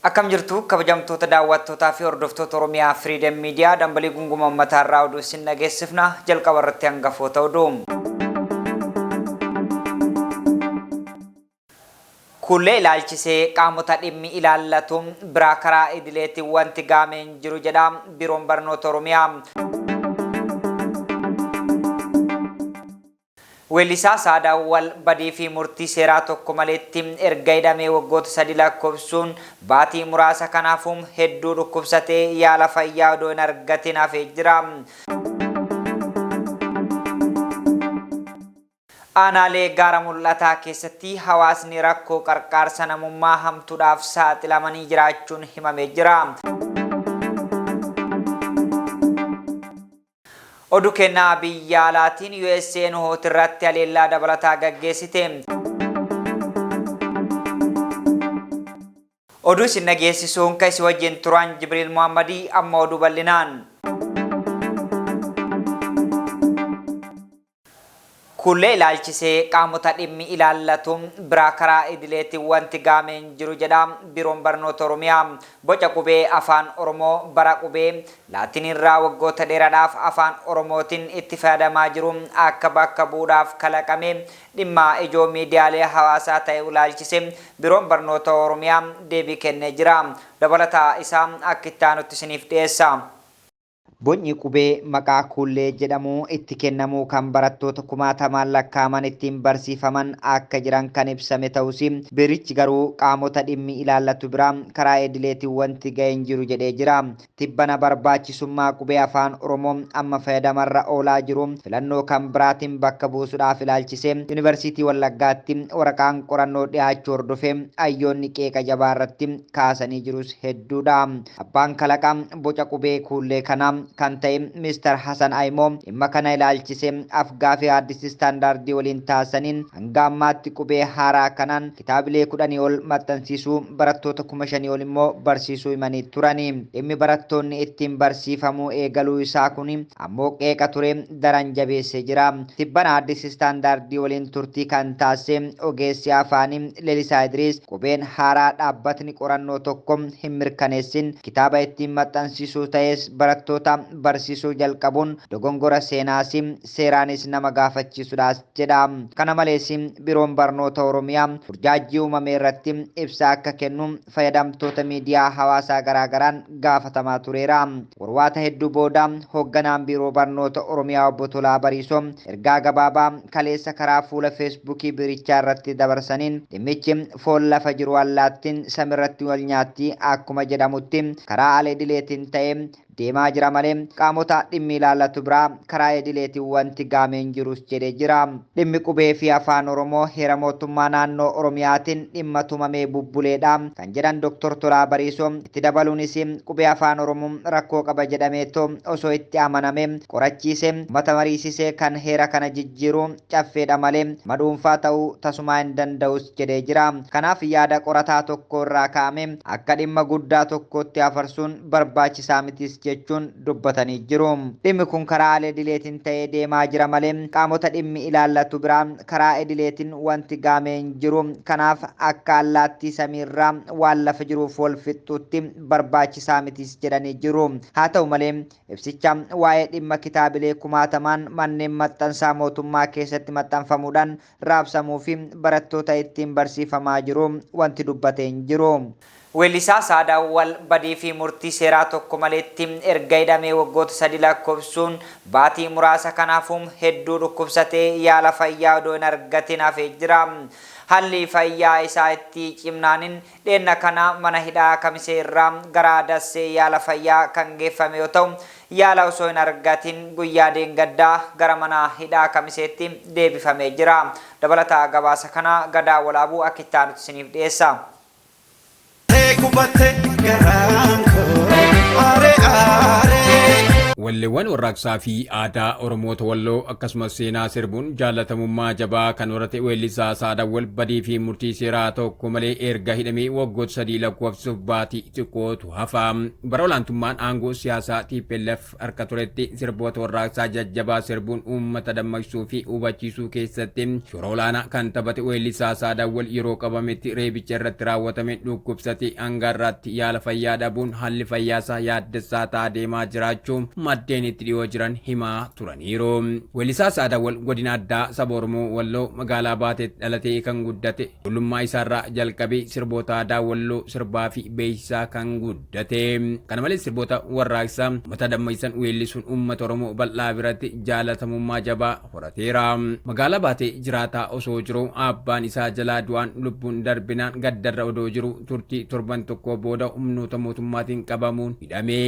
Akkam jirtu kabajamtoota daawwattootaa fi hordoftoota Oromiyaa Freedom Media dambalii gunguma uummataa irraa oduu isin dhageessifna jalqaba irratti hangafoota oduu. Kuullee ilaalchisee qaamota dhimmi ilaallatu biraa karaa idileetiin wanti gaame hin jiru jedha Biiroon Barnoota Oromiyaa. Weellisaa Saad Awwal badii fi murtii seeraa tokko maleetti erga hidhamee waggoota sadi lakkoofsuun baatii muraasa kanaafuu hedduu dhukkubsatee yaala fayyaa odoo hin argatin hafee jira. Aanaalee Gaara Mul'ataa keessatti hawaasni rakkoo qarqaarsa namummaa hamtuudhaaf saaxilamanii jiraachuun himamee jira. Oduu kennaa biyya alaatiin USA'n Houthi irratti haleellaa dabalataa gaggeessite. Oduu isin dhageessisuun kan isin wajjin turan Jibriil Muhammadii amma oduu bal'inaan. Kuullee ilaalchisee qaamota dhimmi ilaallatu biraa karaa idileetiin wanti gaame hin jiru jedha Biiroon Barnoota Oromiyaa. Boca qubee Afaan Oromoo bara qubee Laatiniirraa waggoota dheeraadhaaf Afaan Oromootiin itti fayyadamaa jiru akka bakka bu'uudhaaf kalaqame dhimma ijoo miidiyaalee hawaasaa ta'e ilaalchisee Biiroon Barnoota Oromiyaa deebii kennee jira. Dabalataa isaa akka itti aanutti isiniif dhiyeessa. Bocni qubee maqaa Kuullee jedhamu itti kennamuu kan barattoota kumaatamaan lakkaa'aman ittiin barsiifaman akka jiran kan ibsame ta'us, biirichi garuu qaamota dhimmi ilaallatu biraa karaa idileetiin wanti ga'e hin jiru jedhee jira. Tibbana barbaachisummaa qubee Afaan Oromoo amma fayyadamarra oolaa jiru filannoo kan biraatiin bakka buusudhaaf ilaalchisee Yuunivarsiitii Wallaggaatti waraqaan qorannoo dhiyaachuu hordofee hayyoonni qeeqa jabaa irratti kaasanii jirus hedduudha. Abbaan kalaqa boca qubee Kuullee kanaa kan ta'e Mr. Hasan Ayimoo dhimma kana ilaalchisee af-gaafii Addis Standard waliin taasisaniin hanga ammaatti qubee haaraa kanaan kitaabilee 10 ol maxxansiisuu, barattoota 5,000 ol immoo barsiisuu himanii turani. Dhimmi barattoonni ittiin barsiifamuu eegaluu isaa kuni ammoo qeeqa ture daran jabeessee jira. Tibbana Addis Standard waliin turtii kan taasise ogeessi afaanii Lelisaa Idriis Qubeen haaraa dhaabbatni qorannoo tokko hin mirkaneessin kitaaba ittiin maxxansiisuu ta'es barattoota barsiisuu jalqabuun dogongora seenaasi seeraanis nama gaafachiisudhaas jedha. Kana malees Biroon Barnoota Oromiyaa burjaajjii uumame irratti ibsa akka kennu fayyadamtoota miidiyaa hawaasaa garaagaraan gaafatamaa tureera. Qorwaata hedduu booda hoogganaan Biiroo Barnoota Oromiyaa Obbo Tolaa Bariisoo ergaa gabaabaa kaleessa karaa fuula Feesbuukii biirichaa irratti dabarsaniin dhimmichi foon lafa jiru allaattiin samirratti wal nyaatti akkuma jedhamutti karaa al-idileetiin ta'ee deemaa jira malee qaamota dhimmi ilaallatu biraa karaa idileetiin wanti gaame hin jirus jedhee jira. Dhimmi qubee fi Afaan Oromoo heera mootummaa naannoo Oromiyaatiin dhimma tumamee bubbuleedha kan jedhan Dr. Tolaa Bariisoo itti dabaluunis qubee Afaan Oromoo rakkoo qaba jedhameetoo osoo itti amanamee qorachiisee ummata mariisisee kan heera kana jijjiiru Caffeedha malee nama dhuunfaa ta'uu tasumaa hin danda'us jedhee jira. Kanaaf yaada qorataa tokkoo irraa ka'amee akka dhimma guddaa tokkootti afarsuun barbaachisaa mitis jechuun dubbatanii jiru. Dhimmi kun karaa al-idileetiin ta'ee deemaa jira malee qaamota dhimmi ilaallatu biraa karaa idileetiin wanti gaame hin jiru. Kanaaf akka allaattii samiirraa waan lafa jiruuf wal fixxuutti barbaachisaa mitis jedhanii jiru. Haa ta'u malee Ibsicha waa'ee dhimma kitaabilee kumaatamaan manneen maxxansaa mootummaa keessatti maxxanfamuudhaan raabsamuu fi barattoota ittiin barsiifamaa jiru wanti dubbate hin jiru. Weellisaa Saad Awwal badii fi murtii seeraa tokko maleetti erga hidhamee waggoota sadi lakkoofsuun baatii muraasa kanaafuu hedduu dhukkubsatee yaala fayyaa odoo hin argatin hafee jira. Haalli fayyaa isaa itti cimnaanin Dheenna kana mana hidhaa Kamisee irraa gara Dassee yaala fayyaa kan geeffame yoo ta'u, yaala osoo hin argatin guyyaa deengaddaa gara mana hidhaa Kamiseetti deebifamee jira. Dabalata gabaasa kana Gadaa Walaabuu akka itti aanutti isiniif dhiyeessa. Gubatte garaan koo aaree aaree. Walleewwan warraaqsaa fi aadaa Oromoota Walloo akkasumas seenaa sirbuun jaallatamummaa jabaa kan horate weellisaa Sa'ad Awwal badii fi murtii seeraa tokko malee erga hidhamee waggoota 3 lakkoofsisuuf baatii xiqqootu hafa. Bara olaantummaan aangoo siyaasaa tplf harka turetti sirboota warraaqsaa jajjabaa sirbuun uummata dammaqsuu fi hubachiisuu keessatti shoora olaanaa kan taphate weellisaa Sa'ad Awwal yeroo qabametti reebicha irratti raawwatameen dhukkubsatee hanga har'aatti yaala fayyaa dhabuun haalli fayyaasaa yaaddessaa ta'aa deemaa jiraachuu maddeen itti dhiyoo jiran himaa turaniiru. Weellisaa Sa'ad Awwal godina addaa saba Oromoo Walloo magaalaa Baateetti dhalatee kan guddate ijoollummaa isaarraa jalqabee sirboota aadaa Walloo sirbaa fi beeksisaa kan guddate. Kana malees sirboota warraaqsaa uummata dammaqsan weellisuun uummata Oromoo bal'aa biratti jaalatamummaa jabaa horateera. Magaalaa Baatee jiraataa osoo jiruu abbaan isaa jalaa du'aan lubbuun darbinaan gaddarra odoo jiruu turtii torban tokkoo booda humnoota mootummaatiin qabamuun hidhame.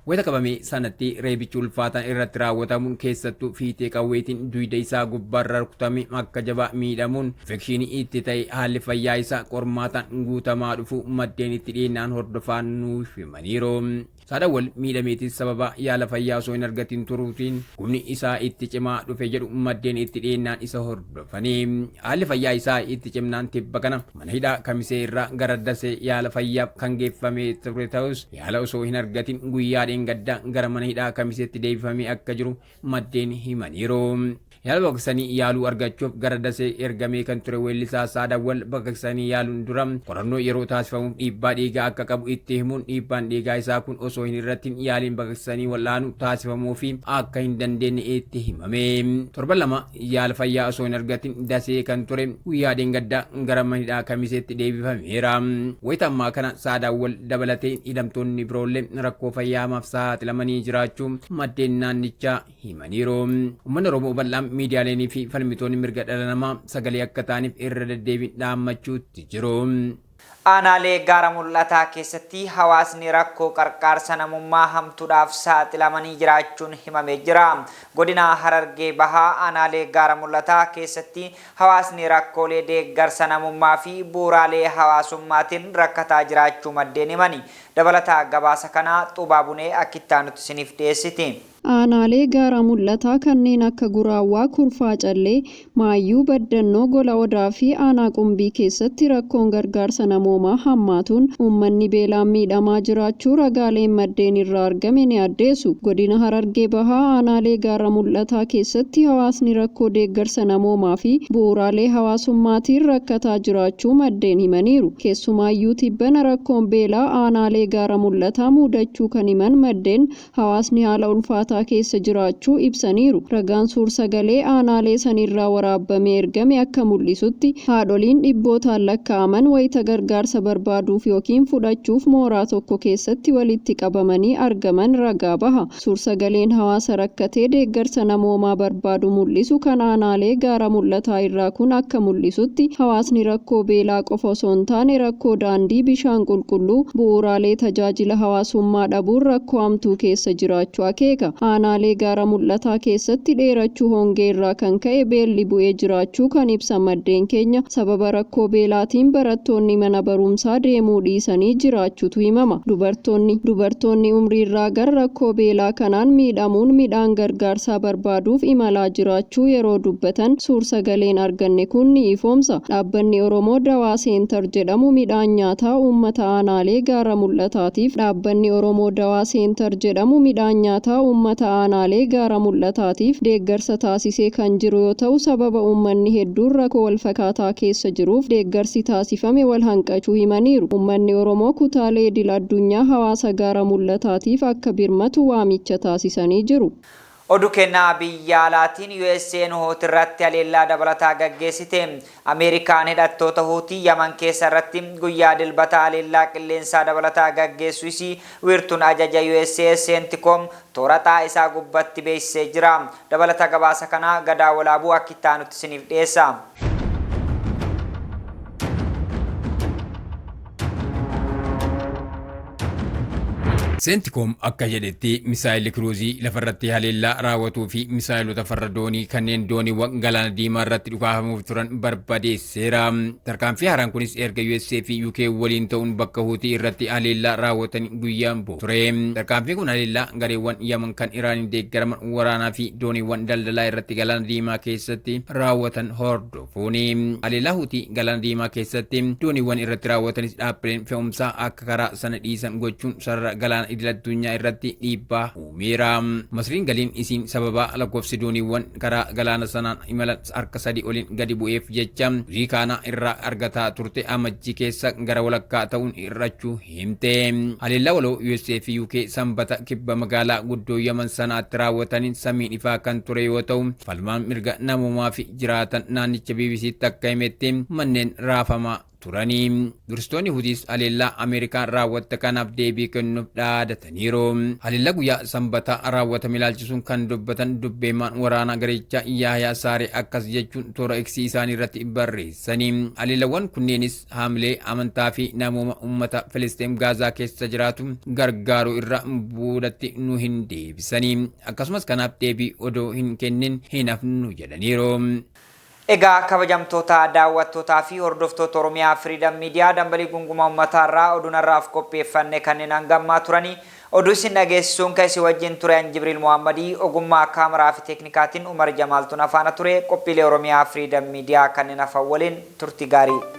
Wayita qabame sanatti reebichi ulfaataan irratti raawwatamuun keessattuu fiixee qawweetiin duyda isaa gubbaarra rukutame akka jabaa miidhamuun infekshinii itti ta'e haalli fayyaa isaa qormaataan guutamaa dhufuu maddeen itti dhiyeennaan hordofaa nuuf himaniiru. Saad Awwal miidhameetis sababa yaala fayyaa osoo hin argatin turuutiin humni isaa itti cimaa dhufe jedhu maddeen itti dhiyeennaan isa hordofanii. Haalli fayyaa isaa itti cimnaan tibba kana mana hidhaa Kamisee irraa gara Dasee yaala fayyaaf kan geeffamee ture ta'us yaala osoo hin argatin guyyaa dheengaddaa gara mana hidhaa Kamiseetti deebifamee akka jiru maddeen himaniiru. Yaala baqaqsanii yaaluu argachuuf gara Dasee ergamee kan ture weellisaa Saad Awwal baqaqsanii yaaluun dura qorannoo yeroo taasifamuuf dhiibbaa dhiigaa akka qabu itti himuun dhiibbaan dhiigaa isaa kun osoo hin irrattin yaaliin baqaqsanii wal'aanuu taasifamuufi akka hin dandeenye itti himame. Torban 2 yaala fayyaa osoo hin argatin Dasee kan ture guyyaa dheengaddaa gara mana hidhaa Kamiseetti deebifameera. Wayita ammaa kana Saad Awwal dabalatee hidhamtoonni biroollee rakkoo fayyaa hamaaf saaxilamanii jiraachuu maddeen naannichaa himaniiru. Uummanni Oromoo bal'aan miidiyaaleenii fi falmitoonni mirga dhala namaa sagalee akka ta'aniif irra deddeebiin dhaammachuutti jiru. Aanaalee Gaara Mul'ataa keessatti hawaasni rakkoo qarqaarsa namummaa hamtuudhaaf saaxilamanii jiraachuun himamee jira. Godina Harargee Bahaa aanaalee Gaara Mul'ataa keessatti hawaasni rakkoolee deeggarsa namummaa fi bu'uuraalee hawaasummaatiin rakkataa jiraachuu maddeen himani. Dabalata gabaasa kanaa Xuubaa Bunee akka itti aanutti isiniif dhiyeessiti. Aanaalee Gaara Mul'ataa kanneen akka Guraawwaa, Kurfaa Callee, Maayyuu, Baddannoo, Gola Odaa fi Aanaa Qumbii keessatti rakkoon gargaarsa namoomaa hammaatuun uummanni beelaan miidhamaa jiraachuu ragaaleen maddeen irraa argame ni addeessu. Godina Harargee Bahaa aanaalee Gaara Mul'ataa keessatti hawaasni rakkoo deeggarsa namoomaa fi bu'uuraalee hawaasummaatiin rakkataa jiraachuu maddeen himaniiru. Keessumaayyuu tibbana rakkoon beelaa aanaalee Gaara Mul'ataa muudachuu kan himan maddeen, hawaasni haala ulfaataa keessa jiraachuu ibsaniiru. Ragaan suur-sagalee aanaalee sanirraa waraabbamee ergame akka mul'isutti, haadholiin dhibbootaan lakkaa'aman wayita gargaarsa barbaaduuf yookiin fudhachuuf mooraa tokko keessatti walitti qabamanii argaman ragaa baha. Suur-sagaleen hawaasa rakkatee deeggarsa namoomaa barbaadu mul'isu kan aanaalee Gaara Mul'ataa irraa kun akka mul'isutti, hawaasni rakkoo beelaa qofa osoo hin taane rakkoo daandii, bishaan qulqulluu, bu'uuraalee tajaajila hawaasummaa dhabuun rakkoo hamtuu keessa jiraachuu akeeka. Aanaalee Gaara Mul'ataa keessatti dheerachuu hongee irraa kan ka'e beelli bu'ee jiraachuu kan ibsan maddeen keenya, sababa rakkoo beelaatiin barattoonni mana baruumsaa deemuu dhiisanii jiraachuutu himama. Dubartoonni dubartoonni umriin raagan rakkoo beelaa kanaan miidhamuun midhaan gargaarsaa barbaaduuf imalaa jiraachuu yeroo dubbatan suur-sagaleen arganne kun ni ifoomsa. Dhaabbanni Oromoo Dawaa Seentar jedhamu midhaan nyaataa uummata aanaalee Gaara Mul'ataatiif Dhaabbanni Oromoo Dawaa Seentar jedhamu midhaan nyaataa uummata aanaalee Gaara Mul'ataatiif deeggarsa taasisee kan jiru yoo ta'u sababa uummanni hedduun rakkoo walfakaataa keessa jiruuf deeggarsi taasifame wal hanqachuu himaniiru. Uummanni Oromoo kutaalee idil addunyaa hawaasa Gaara Mul'ataatiif akka birmatu waamicha taasisanii jiru. Odu keenna biyya alaatiin USAn Huuti irratti haleellaa dabalataa gaggeessite. Ameerikaan hidhattoota Huutii Yaman keessa irratti guyyaa Dilbataa haleellaa qilleensaa dabalataa gaggeessu isii wiirtun ajaja usa Centcom toora X isaa gubbatti beeksisee jira. Dabalata gabaasa kanaa Gadaa Walaabuu akk itti aanutti isiniif dhiyeessa. CENTCOM akka jedhetti, misaayilli kiruuzii lafarratti haleellaa raawwatuu fi misaayilota farra doonii kanneen dooniiwwan Galaana Diimaa irratti dhukaafamuuf turan barbadeesseera. Tarkaanfii haaraan kunis erga USA fi UK waliin ta'uun bakka Huutii irratti haleellaa raawwatan guyyaan booda ture. Tarkaanfiin kun haleellaa gareewwan Yaman kan Iraaniin deeggaraman waraanaa fi dooniiwwan daldalaa irratti Galaana Diimaa keessatti raawwatan hordofuuni. Haleellaa Huutii Galaana Diimaa keessatti dooniiwwan irratti raawwatanis dhaabbileen fe'umsaa akka karaa sana dhiisan gochuun sarara galaana idil addunyaa irratti dhiibbaa uumeera. Masriin galiin isiin sababa lakkoofsi dooniiwwan karaa galaana sanaan imalan harka 3 oliin gadi bu'eef jecha hojii kana irraa argataa turte Amajjii keessa gara walakkaa ta'uun hir'achuu himte. Haleellaa waloo USA fi UK Sanbata kibba magaalaa guddoo Yaman Sanaatti raawwataniin samiin ifaa kan ture yoo ta'u, falmaan mirga namoomaa fi jiraatan naannicha BBCtti akka himetti manneen raafamaa turanii. Dursitoonni Hutiis haleellaa Ameerikaan raawwatte kanaaf deebii kennuuf dhaadataniiru. Haleellaa guyyaa Sanbataa raawwatame ilaalchisuun kan dubbatan dubbeemaan waraanaa garichaa Yaahiyaa Saaree akkas jechuun toora X isaanii irratti barreessanii. Haleellawwan kunneenis haamilee, amantaa fi namooma uummata Filisxeem Gaazaa keessa jiraatu gargaaruu irra boodatti nu hin deebisanii. Akkasumas kanaaf deebii odoo hin kennin hin hafnu jedhaniiru. Egaa kabajamtoota daawwattootaa fi hordoftoota Oromiyaa Freedom Media, dambalii gungumaa uummataa irraa oduun har'aaf qopheeffanne kanneen hangammaa turanii. Oduu isin dhageessisuun kan isin wajjin ture an Jibriil Muhammadii, ogummaa kaameraa fi teeknikaatiin Umar Jamaaltuun afaana ture. Qophiilee Oromiyaa Freedom Media kanneen hafan waliin turtii gaarii.